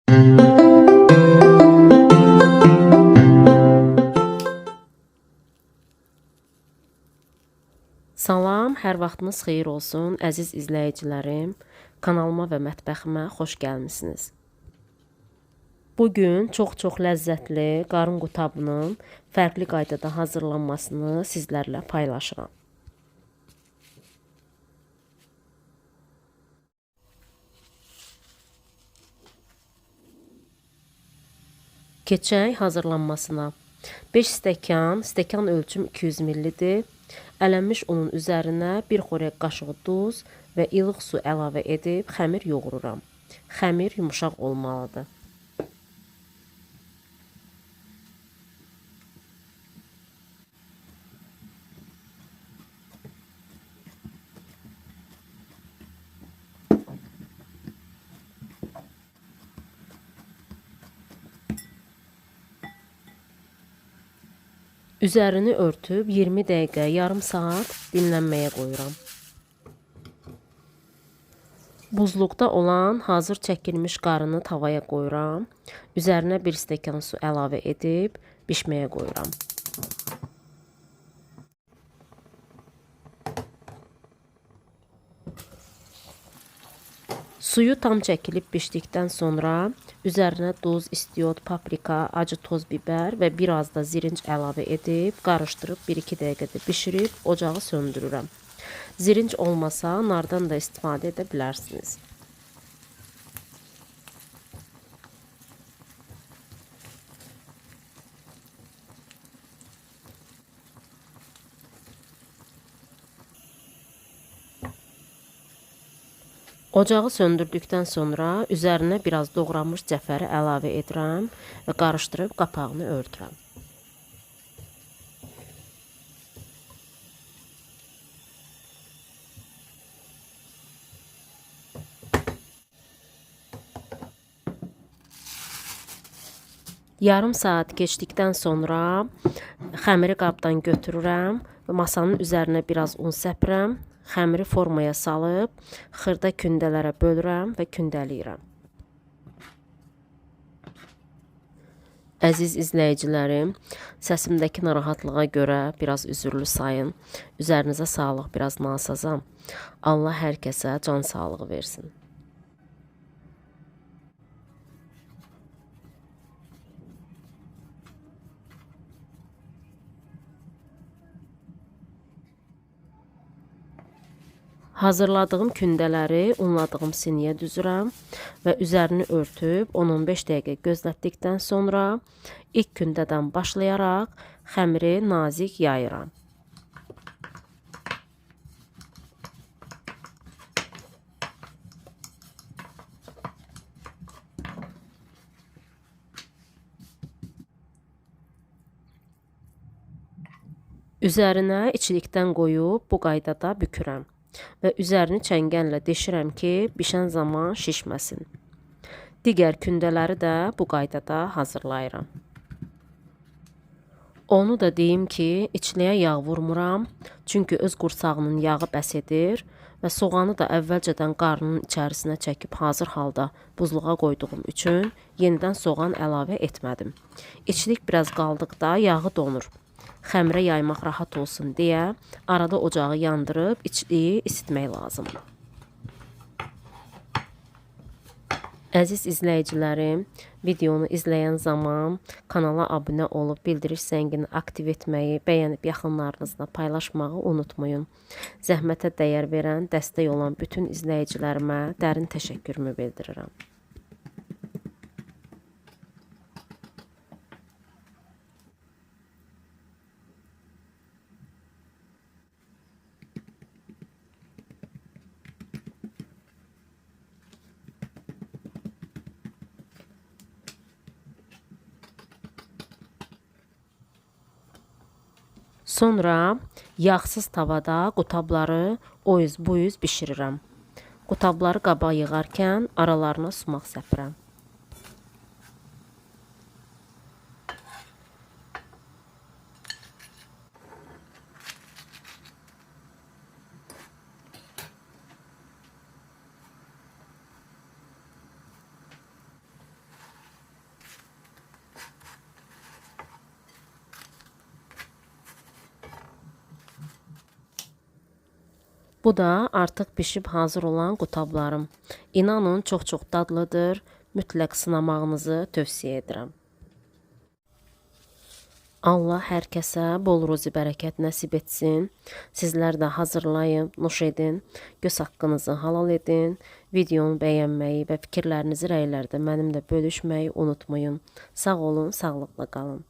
Salam, hər vaxtınız xeyir olsun, əziz izləyicilərim. Kanalıma və mətbəximə xoş gəlmisiniz. Bugün çox-çox ləzzətli qarın qutabının fərqli qaydada hazırlanmasını sizlərlə paylaşıram. Keçək hazırlanmasına. 5 stəkan, stəkan ölçüm 200 millidir. Ələnmiş unun üzərinə 1 xörək qaşığı duz və ilıq su əlavə edib xəmir yoğururam. Xəmir yumuşaq olmalıdır. Üzərini örtüb 20 dəqiqə, yarım saat dinlənməyə qoyuram. Buzluqda olan hazır çəkilmiş qarını tavaya qoyuram. Üzərinə 1 stəkan su əlavə edib bişməyə qoyuram. Suyu tam çəkilib bişdikdən sonra üzərinə duz, istiot, paprika, acı toz biber və biraz da zirinc əlavə edib qarışdırıb 1-2 dəqiqədə bişirib ocağı söndürürəm. Zirinc olmasa nardan da istifadə edə bilərsiniz. Ocağı söndürdükdən sonra üzərinə biraz doğranmış cəfəri əlavə edirəm və qarışdırıb qapağını örtürəm. Yarım saat keçdikdən sonra xəmiri qabdan götürürəm və masanın üzərinə biraz un səpirəm. Xəmiri formaya salıb xırda kündələrə bölürəm və kündələyirəm. Əziz izləyicilərim, səsimdəki narahatlığa görə biraz üzürlü sayın. Üzərinizə sağlıq, biraz nasazam. Allah hər kəsə can sağlığı versin. Hazırladığım kündələri unladığım siniyə düzürəm və üzərini örtüb 10-15 dəqiqə gözlətdikdən sonra ilk kündədən başlayaraq xəmiri nazik yayıram. Üzərinə içlikdən qoyub bu qaydada bükürəm və üzərini çəngəllə deşirəm ki, bişən zaman şişməsin. Digər kündələri də bu qaydada hazırlayıram. Onu da deyim ki, içliyə yağ vurmuram, çünki öz qursağının yağı bəs edir və soğanı da əvvəlcədən qarnının içərisinə çəkib hazır halda buzluğa qoyduğum üçün yenidən soğan əlavə etmədim. İçlik biraz qaldıqda yağı donur. Xəmirə yaymaq rahat olsun deyə arada ocağı yandırıb içliyi isitmək lazımdır. Əziz izləyicilərim, videonu izləyən zaman kanala abunə olub bildiriş zəngini aktiv etməyi, bəyənib yaxınlarınızla paylaşmağı unutmayın. Zəhmətə dəyər verən, dəstək olan bütün izləyicilərimə dərin təşəkkürümü bildirirəm. Sonra yağsız tavada qutabları o yüz bu yüz bişirirəm. Qutabları qaba yığarkən aralarına sumaq səpirəm. Bu da artıq bişib hazır olan qutablarım. İnanın çox-çox dadlıdır. Mütləq sınamağınızı tövsiyə edirəm. Allah hər kəsə bol ruzi bərəkət nəsib etsin. Sizlər də hazırlayın, nuş edin. Göz haqqınızı halal edin. Videonu bəyənməyi və fikirlərinizi rəylərdə mənimlə bölüşməyi unutmayın. Sağ olun, sağlıqla qalın.